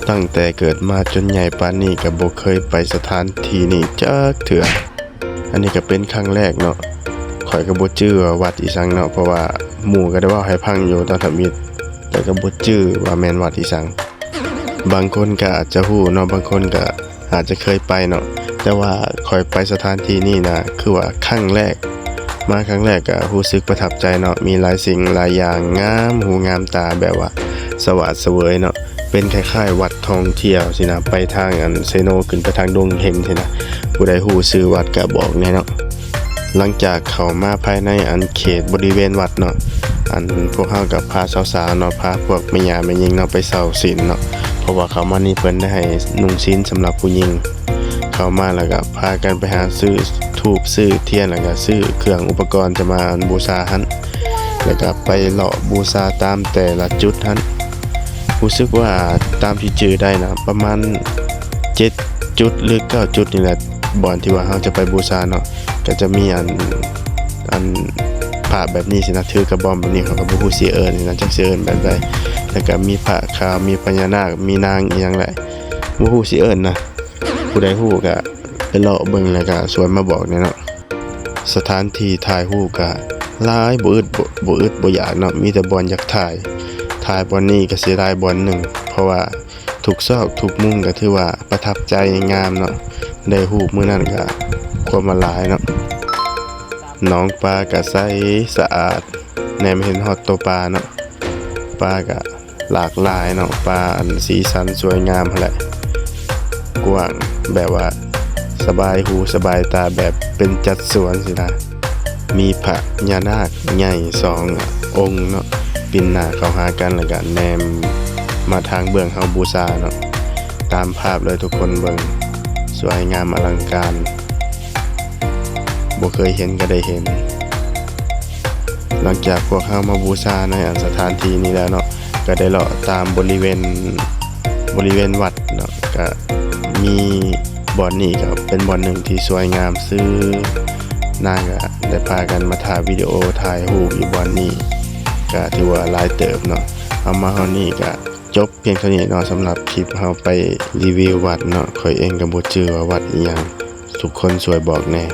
ຕັ້ງແຕ່ເກີດມາຈົນໃຫຍ່ປານນີ້ກໍບໍ່ເຄີຍໄປສະຖານທີ່ນີ້ຈັກເທື່ອ. ອັນນີ້ກໍເປັນຄັ້ງແລກເນາະ. ຂ້ອຍກໍບໍ່ຈື່ວ່າວັດອີ່ສັງເນາະ ເພາະວ່າໝູ່ກໍໄດ້ເວົ້າໃຫ້ຟັງຢູ່ຕອນທຳອິດ, ແຕ່ກໍບໍ່ຈື່ວ່າແມ່ນວັດອີ່ສັງ. ບາງຄົນກໍອາດຈະຮູ້ເນາະ, ບາງຄົນກໍອາດຈະເຄີຍໄປເນາະ, ແຕ່ວ່າຂ້ອຍໄປສະຖານທີ່ນີ້ນະ ຄືວ່າຄັ້ງແລກ, ມາຄັ້ງແລກກໍຮູ້ສຶກປະທັບໃຈເນາະ. ມີຫຼາຍສິ່ງຫຼາຍຢ່າງງາມຫູງາມຕາ, ແບບວ່າສະຫວາດສະເຫວີຍເນາະ. ເປັນຄ້າຍໆວັດທ່ອງທ່ຽວຊີ້ນະ, ໄປທາງອັນເຊໂນ ຂຶ້ນໄປທາງດົງເຫັນຊີ້ນະ. ຜູ້ໃດຮູ້ຊື່ວັດກະບອກແດ່ເນາະ. ຫຼັງຈາກເຂົ້າມາພາຍໃນອັນເຂດບໍລິເວນວັດເນາະ, ອັນພວກເຮົາກະພາສາວໆເນາະ, ພາພວກແມ່ຍ່າແມ່ຍິງເນາະ ໄປເຊົ່າສິນເນາະ, ເພາະວ່າເຂົ້າມານີ້ເພິ່ນໄດ້ໃຫ້ນຸ່ງສິນສຳລັບຜູ້ຍິງ. ເຂົ້າມາແລ້ວກະພາກັນໄປຫາຊື້ທູບຊື້ທຽນ ແລ້ວກະຊື້ເຄື່ອງອຸປະກອນຈະມາບູຊາຫັ້ນ. ແລ້ວກະໄປເລາະບູຊາຕາມແຕ່ລະຈຸດຫັ້ນ. ຮູ້ສຶກວ່າຕາມທີ່ຈື່ໄດ້ນະ ປະມານເຈັດຈຸດ ຫຼື ເກົ້າຈຸດນີ້ແຫຼະ, ບ່ອນທີ່ວ່າເຮົາຈະໄປບູຊາເນາະ. ກະຈະມີອັນ ອັນພະແບບນີ້ຊີ້ນະ, ຖືກະບອມແບບນີ້, ເຂົາກໍບໍ່ຮູ້ຊິເອີ້ນນະ, ຈັກຊິເອີ້ນແບບໃດ. ແລ້ວກະມີພະຂາວ, ມີພະຍານາກ, ມີນາງອີ່ຫຍັງແຫຼະ, ບໍ່ຮູ້ຊິເອີ້ນນະ. ຜູ້ໃດຮູ້ກະໄປເລາະເບິ່ງ ແລ້ວກະຊ່ວຍມາບອກແດ່ເນາະ. ສະຖານທີ່ຖ່າຍຮູບກະຫຼາຍ ບໍ່ອຶດ ບໍ່ ບໍ່ອຶດບໍ່ຢາກເນາະ, ມີແຕ່ບ່ອນຢາກຖ່າຍ. ຖ່າຍບ່ອນນີ້ກະເສຍດາຍບ່ອນໜຶ່ງ, ເພາະວ່າທຸກຊອກທຸກມຸມກະຖືວ່າປະທັບໃຈງາມເນາະ. ໄດ້ຮູບມື້ນັ້ນກະຄວາມວ່າຫຼາຍເນາະ. ໜອງປາກະໃສສະອາດ, ແນມເຫັນຮອດໂຕປາເນາະ. ປາກະ ຫຼາກຫຼາຍເນາະ, ປ່າອັນສີສັນສວຍງາມຫັ້ນແຫຼະ, ກວ້າງ ແບບວ່າສະບາຍຫູສະບາຍຕາ ແບບເປັນຈັດສວນຊີ້ນະ. ມີພະຍານາກໃຫຍ່ສອງອົງເນາະ, ປິ່ນໜ້າເຂົ້າຫາກັນ ແລ້ວກະແນມມາທາງເບື້ອງເຮົາບູຊາເນາະ. ຕາມພາບເລີຍທຸກຄົນເບິ່ງ, ສວຍງາມອະລັງການ, ບໍ່ເຄີຍເຫັນກໍໄດ້ເຫັນ. ຫຼັງຈາກພວກເຮົາມາບູຊາໃນອັນສະຖານທີ່ນີ້ແລ້ວເນາະ, ກໍໄດ້ເລາະຕາມບໍລິເວນ ບໍລິເວນວັດເນາະ, ກະມີບ່ອນນີ້ກໍເປັນບ່ອນໜຶ່ງທີ່ສວຍງາມຊື່. ນາງກະໄດ້ພາກັນມາຖ່າຍວິດີໂອ ຖ່າຍຮູບຢູ່ບ່ອນນີ້, ກະຖືວ່າຫຼາຍເຕີບເນາະ. ເອົາ ມາຮອດນີ້ກະຈົບພຽງເທົ່ານີ້ເນາະ, ສຳລັບຄລິບເຮົາໄປຣີວິວວັດເນາະ. ຂ້ອຍເອງກໍບໍ່ຈື່ວ່າວັດອີ່ຫຍັງ, ທຸກຄົນຊ່ວຍບອກແດ່.